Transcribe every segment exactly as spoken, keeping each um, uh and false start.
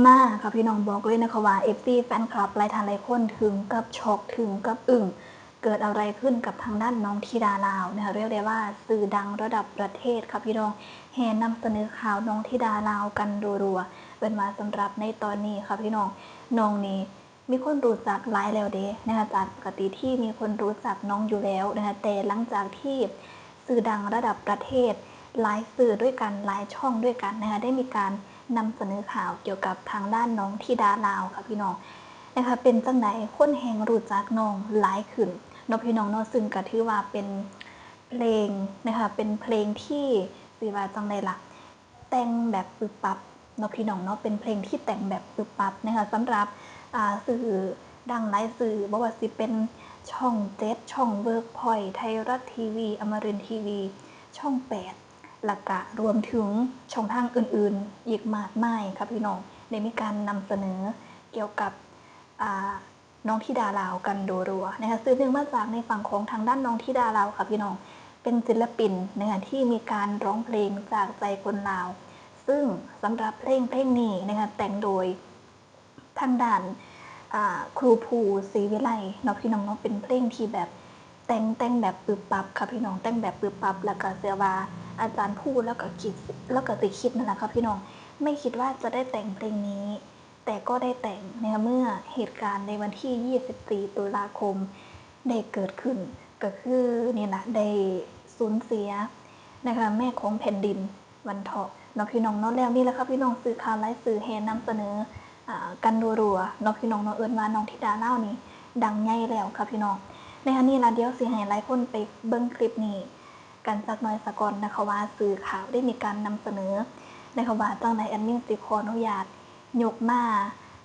มาค่ะพี่น้อง บอกเลยนะคะว่า เอฟซี แฟนคลับหลายท่านหลายคนถึงกับช็อก ถึงกับอึ้ง เกิดอะไรขึ้นกับทางด้านน้องธิดาลาวนะคะ เรียกได้ว่าชื่อดังระดับประเทศค่ะพี่น้อง แห่นำเสนอข่าวน้องธิดาลาวกันรัวๆ เป็นว่าสำหรับในตอนนี้ค่ะพี่น้อง น้องนี่มีคนรู้จักหลายแล้วเด้นะคะ จากปกติที่มีคนรู้จักน้องอยู่แล้วนะคะ แต่หลังจากที่ชื่อดังระดับประเทศ หลายสื่อด้วยกัน หลายช่องด้วยกันนะคะ ได้มีการนำเสนอข่าวเกี่ยวกับทางด้านน้องธิดาลาวค่ะพี่น้องนะคะ เป็นจั่งใด คนแห่งรู้จักน้องหลายขึ้นเนาะพี่น้องเนาะ ซึ่งก็ถือว่าเป็นเพลงนะคะ เป็นเพลงที่สิว่าจั่งใดล่ะ แต่งแบบปึ๊บปั๊บเนาะพี่น้องเนาะ เป็นเพลงที่แต่งแบบปึ๊บปั๊บนะคะ สำหรับอ่าสื่อดังหลายสื่อ บ่ว่าสิเป็นช่องเจ็ด ช่อง WorkPoint ไทยรัฐทีวี อมรินทร์ทีวี ช่องแปด แล้วก็รวมถึงช่องทางอื่นๆ อีกมากมายค่ะพี่น้อง ได้มีการนำเสนอเกี่ยวกับอ่า น้องธิดาลาวกันรัวๆนะคะ สืบเนื่องมาจากในฝั่งของทางด้านน้องธิดาลาวค่ะพี่น้อง เป็นศิลปินนะคะ ที่มีการร้องเพลงจากใจคนลาว ซึ่งสำหรับเพลงเพลงนี้นะคะ แต่งโดยทางด้านอ่าครูภูศรีวิไลเนาะพี่น้องเนาะ เป็นเพลงที่แบบแต่ง แต่งแบบปึ๊บปั๊บค่ะพี่น้อง แต่งแบบปึ๊บปั๊บ แล้วก็เชื่อว่าอาจารย์ภูแล้วก็คิด แล้วก็สิคิดนั่นแหละค่ะพี่น้อง ไม่คิดว่าจะได้แต่งเพลงนี้ แต่ก็ได้แต่งนะคะ เมื่อเหตุการณ์ในวันที่ยี่สิบสี่ตุลาคมได้เกิดขึ้น ก็คือนี่แหละ ได้สูญเสียนะคะ แม่ของแผ่นดิน วันเถาะเนาะพี่น้องเนาะ แล้วนี่แหละค่ะพี่น้อง สื่อข่าวหลายสื่อแห่นำเสนออ่ากันรัวๆเนาะพี่น้องเนาะ เอิ้นว่าน้องธิดาลาวนี่ดังใหญ่แล้วค่ะพี่น้อง ในอันนี้ล่ะ เดี๋ยวสิให้หลายคนไปเบิ่งคลิปนี้กันสักหน่อยสะก่อนนะคะ ว่าสื่อข่าวได้มีการนำเสนอนะคะ ว่าจั่งใด แอดมินสิขออนุญาตยกมา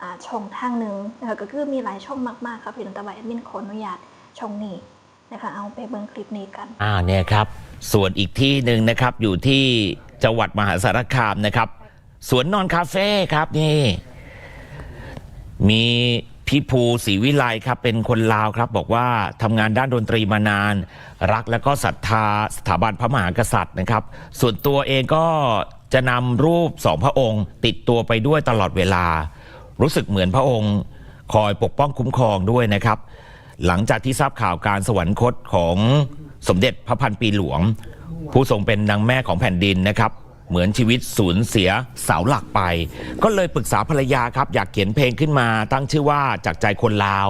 อ่าช่องทางหนึ่งนะคะ ก็คือมีหลายช่องมากๆค่ะพี่น้อง แต่ว่าแอดมินขออนุญาตช่องนี้นะคะ เอาไปเบิ่งคลิปนี้กัน อ่าเนี่ยครับ ส่วนอีกที่หนึ่งนะครับ อยู่ที่จังหวัดมหาสารคามนะครับ สวนนอนคาเฟ่ครับนี่ มีพี่ภูศรีวิไลครับ เป็นคนลาวครับ บอกว่าทำงานด้านดนตรีมานาน รักและก็ศรัทธาสถาบันพระมหากษัตริย์นะครับ ส่วนตัวเองก็จะนำรูปสองพระองค์ติดตัวไปด้วยตลอดเวลา รู้สึกเหมือนพระองค์คอยปกป้องคุ้มครองด้วยนะครับ หลังจากที่ทราบข่าวการสวรรคตของสมเด็จพระพันปีหลวง ผู้ทรงเป็นนางแม่ของแผ่นดินนะครับ เหมือนชีวิตสูญเสียเสาหลักไป ก็เลยปรึกษาภรรยาครับ อยากเขียนเพลงขึ้นมาตั้งชื่อว่าจากใจคนลาว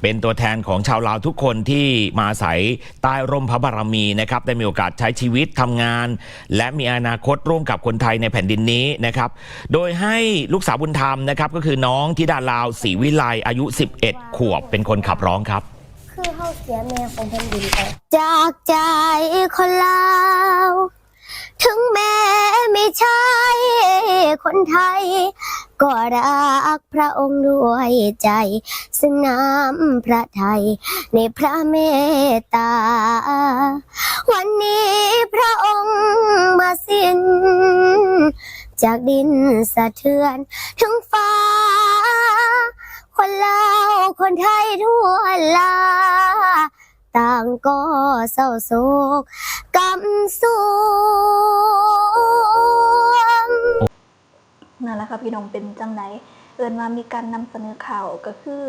เป็นตัวแทนของชาวลาวทุกคนที่มาอาศัยใต้ร่มพระบารมีนะครับ ได้มีโอกาสใช้ชีวิตทำงาน และมีอนาคตร่วมกับคนไทยในแผ่นดินนี้นะครับ โดยให้ลูกสาวบุญธรรมนะครับ ก็คือน้องธิดาลาวศรีวิไลอายุ สิบเอ็ด ขวบเป็นคนขับร้องครับ คือเฮาเสียแม่ของแผ่นดินไป จากใจคนลาว ถึงแม้ไม่ใช่คนไทย ก็รักพระองค์ด้วยใจ ซึ่งน้ำพระทัยในพระเมตตา วันนี้พระองค์มาสิ้น จากดินสะเทือนถึงฟ้า คนลาวคนไทยทั่วลา ต่างก็เศร้าโศกกำสวง นั่นแหละค่ะพี่น้อง เป็นจั่งใด เอิ้นว่ามีการนำเสนอข่าวก็คือ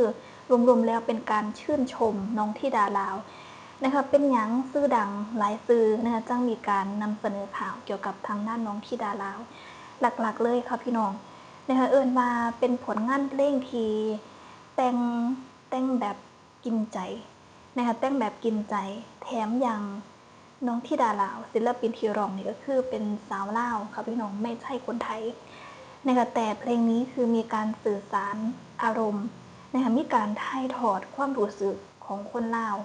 รวมๆแล้วเป็นการชื่นชมน้องธิดาลาวนะคะ เป็นหยังสื่อดังหลายสื่อนะคะจั่งมีการนำเสนอข่าวเกี่ยวกับทางด้านน้องธิดาลาว หลักๆเลยค่ะพี่น้องนะคะ เอิ้นว่าเป็นผลงานเพลงที่แต่ง แต่งแบบกินใจนะคะ แต่งแบบกินใจ แถมยังน้องธิดาลาว ศิลปินที่ร้องนี่ก็คือเป็นสาวลาวค่ะพี่น้อง ไม่ใช่คนไทยนะคะ แต่เพลงนี้คือมีการสื่อสารอารมณ์นะคะ มีการถ่ายทอดความรู้สึกของคนลาว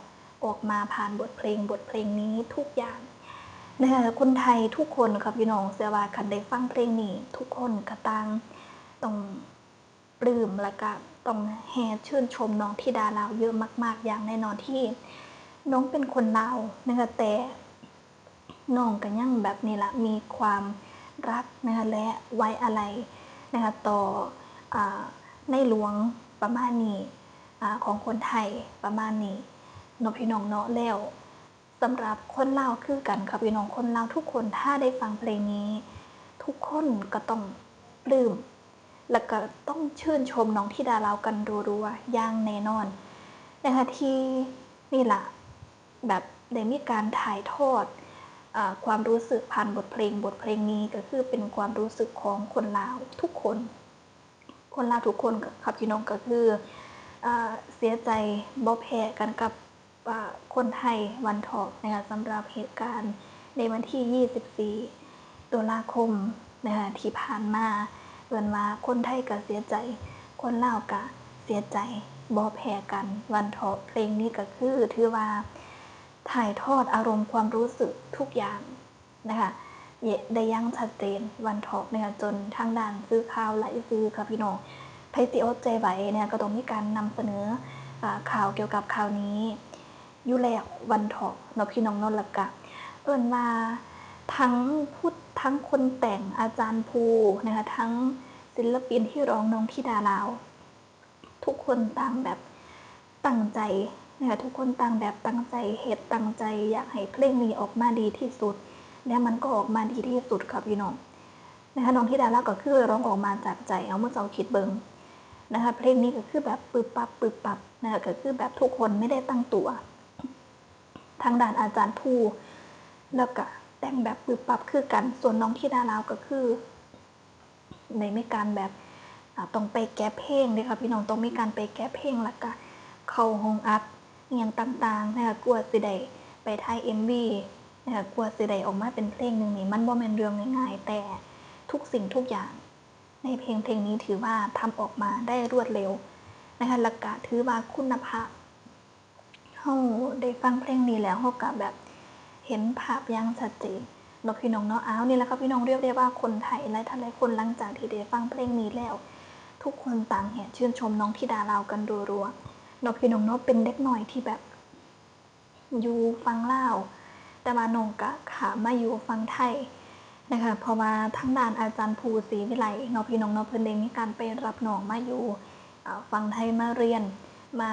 ออกมาผ่านบทเพลง บทเพลงนี้ทุกอย่างนะคะ คนไทยทุกคนค่ะพี่น้อง เชื่อว่าคันได้ฟังเพลงนี้ ทุกคนก็ต่างต้องปลื้ม แล้วก็ต้องแห่ชื่นชมน้องธิดาลาวเยอะมากๆ อย่างแน่นอน ที่น้องเป็นคนลาวนะคะ แต่น้องก็ยังแบบนี้ละ มีความรักนะคะ และไว้อาลัยนะคะ ต่ออ่าในหลวงประมาณนี้อ่าของคนไทยประมาณนี้เนาะพี่น้องเนาะ แล้วสำหรับคนลาวคือกันค่ะพี่น้อง คนลาวทุกคนถ้าได้ฟังเพลงนี้ ทุกคนก็ต้องปลื้ม แล้วก็ต้องชื่นชมน้องธิดาลาวกันรัวๆอย่างแน่นอนนะคะ ที่นี่ล่ะ แบบได้มีการถ่ายทอดอาความรู้สึกผ่านบทเพลง บทเพลงนี้ก็คือเป็นความรู้สึกของคนลาวทุกคน คนลาวทุกคนครับพี่น้อง ก็คืออาเสียใจบ่แพ้กันกับอ่าคนไทยวันทอกนะคะ สำหรับเหตุการณ์ในวันที่ยี่สิบสี่ตุลาคมนะคะ ที่ผ่านมา เอิ้นว่าคนไทยก็เสียใจ คนลาวก็เสียใจบ่แพ้กันวันทอก เพลงนี้ก็คือถือว่าถ่ายทอดอารมณ์ความรู้สึกทุกอย่างนะคะ ได้อย่างชัดเจนวันทอกนะคะ จนทางด้านสื่อข่าวหลายสื่อค่ะพี่น้อง ไผสิอดใจไหวเนี่ย ก็ต้องมีการนำเสนออ่าข่าวเกี่ยวกับข่าวนี้อยู่แล้ววันทอกเนาะพี่น้องเนาะ แล้วก็เอิ้นว่าทั้งผู้ ทั้งคนแต่งอาจารย์ภูนะคะ ทั้งศิลปินที่ร้องน้องธิดาลาว ทุกคนต่างแบบตั้งใจนะคะ ทุกคนต่างแบบตั้งใจเฮ็ด ตั้งใจอยากให้เพลงนี้ออกมาดีที่สุด และมันก็ออกมาดีที่สุดค่ะพี่น้องนะคะ น้องธิดาลาวก็คือร้องออกมาจากใจ เอาหมู่เจ้าคิดเบิ่งนะคะ เพลงนี้ก็คือแบบปึบปับปึบปับนะคะ ก็คือแบบทุกคนไม่ได้ตั้งตัว ทางด้านอาจารย์ภู แล้วก็แต่งแบบปึบปับคือกัน ส่วนน้องธิดาลาวก็คือ ได้มีการแบบอ่าต้องไปแกะเพลงเด้อค่ะพี่น้อง ต้องมีการไปแกะเพลง แล้วก็เข้าห้องอัดอหย่างต่างๆนะคะ กว่าสิได้ไปถ่ายเอ็มวีนะคะ กว่าสิได้ออกมาเป็นเพลงหนึ่งนี่ มันบ่แม่นเรื่องง่ายๆ แต่ทุกสิ่งทุกอย่างในเพลงเพลงนี้ถือว่าทำออกมาได้รวดเร็วนะคะ แล้วก็ถือว่าคุณภาพ เฮาได้ฟังเพลงนี้แล้ว เฮาก็แบบเห็นภาพอย่างชัดเจนเนาะพี่น้องเนาะ อ้าว นี่แหละค่ะพี่น้อง เรียกได้ว่าคนไทยหลายท่านหลายคน หลังจากที่ได้ฟังเพลงนี้แล้ว ทุกคนต่างแห่ชื่นชมน้องธิดาลาวกันรัวๆเนาะพี่น้องเนาะ เป็นเด็กน้อยที่แบบอยู่ฝั่งลาว แต่ว่าน้องก็ข้ามมาอยู่ฝั่งไทยนะคะ เพราะว่าทางด้านอาจารย์ภูศรีวิไลเนาะพี่น้องเนาะ เพิ่นได้มีการไปรับน้องมาอยู่ อ่าฝั่งไทยมาเรียน มา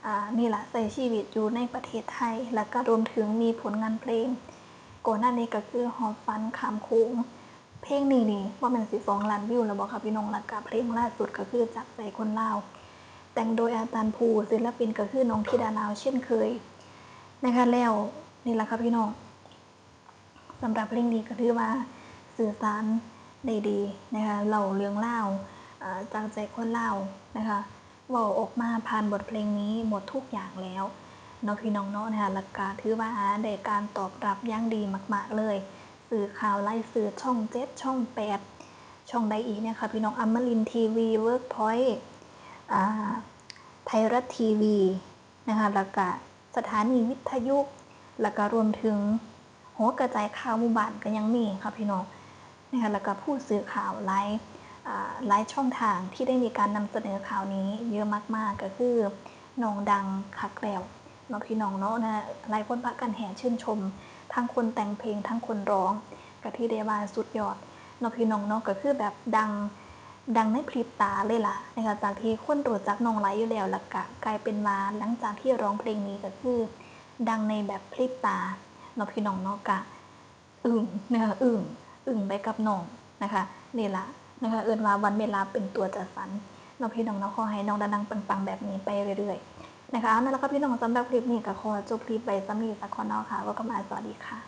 อ่านี่ล่ะ ใช้ชีวิตอยู่ในประเทศไทย แล้วก็รวมถึงมีผลงานเพลง ก่อนหน้านี้ก็คือฮอดฝันข้ามโขง เพลงนี้นี่บ่แม่นสิสองล้านวิวแล้วบ่คะพี่น้อง แล้วก็เพลงล่าสุดก็คือจากใจคนลาว แต่งโดยอาจารย์ภู ศิลปินก็คือน้องธิดาลาวเช่นเคยนะคะ แล้วนี่ล่ะค่ะพี่น้อง สำหรับเพลงนี้ก็ถือว่าสื่อสารได้ดีนะคะ เล่าเรื่องราวอ่าจากใจคนลาวนะคะ เว้าออกมาผ่านบทเพลงนี้หมดทุกอย่างแล้วเนาะพี่น้องเนาะนะคะ แล้วก็ถือว่าได้การตอบรับอย่างดีมากๆเลย สื่อข่าวหลายสื่อ ช่องเจ็ด ช่องแปด ช่องใดอีกเนี่ยค่ะพี่น้อง อมรินทร์ทีวี เวิร์กพอยต์ อ่า ไทยรัฐทีวี นะคะ แล้วก็สถานีวิทยุ แล้วก็รวมถึงหอกระจายข่าวหมู่บ้านก็ยังมีค่ะพี่น้องนะคะ แล้วก็ผู้สื่อข่าวหลายอ่าหลายช่องทางที่ได้มีการนำเสนอข่าวนี้เยอะมากๆ ก็คือน้องดังคักแล้วเนาะพี่น้องเนาะนะ หลายคนพากันแห่ชื่นชม ทั้งคนแต่งเพลง ทั้งคนร้อง ก็ที่ได้ว่าสุดยอดเนาะพี่น้องเนาะ ก็คือแบบดัง ดังในพริบตาเลยล่ะนะคะ จากที่คนรู้จักน้องหลายอยู่แล้ว แล้วก็กลายเป็นว่าหลังจากที่ร้องเพลงนี้ก็คือดังในแบบพริบตาเนาะพี่น้องเนาะ ก็อึ้งนะคะ อึ้ง อึ้งไปกับน้องนะคะ นี่ล่ะนะคะ เอิ้นว่าวันเวลาเป็นตัวจัดสรรเนาะพี่น้องเนาะ ขอให้น้องดังๆปังๆแบบนี้ไปเรื่อยๆนะคะ เอานั่นแหละค่ะพี่น้อง สำหรับคลิปนี้ก็ขอจบคลิปไว้ส่ำนี้ซะก่อนเนาะค่ะ ว่ากันใหม่ สวัสดีค่ะ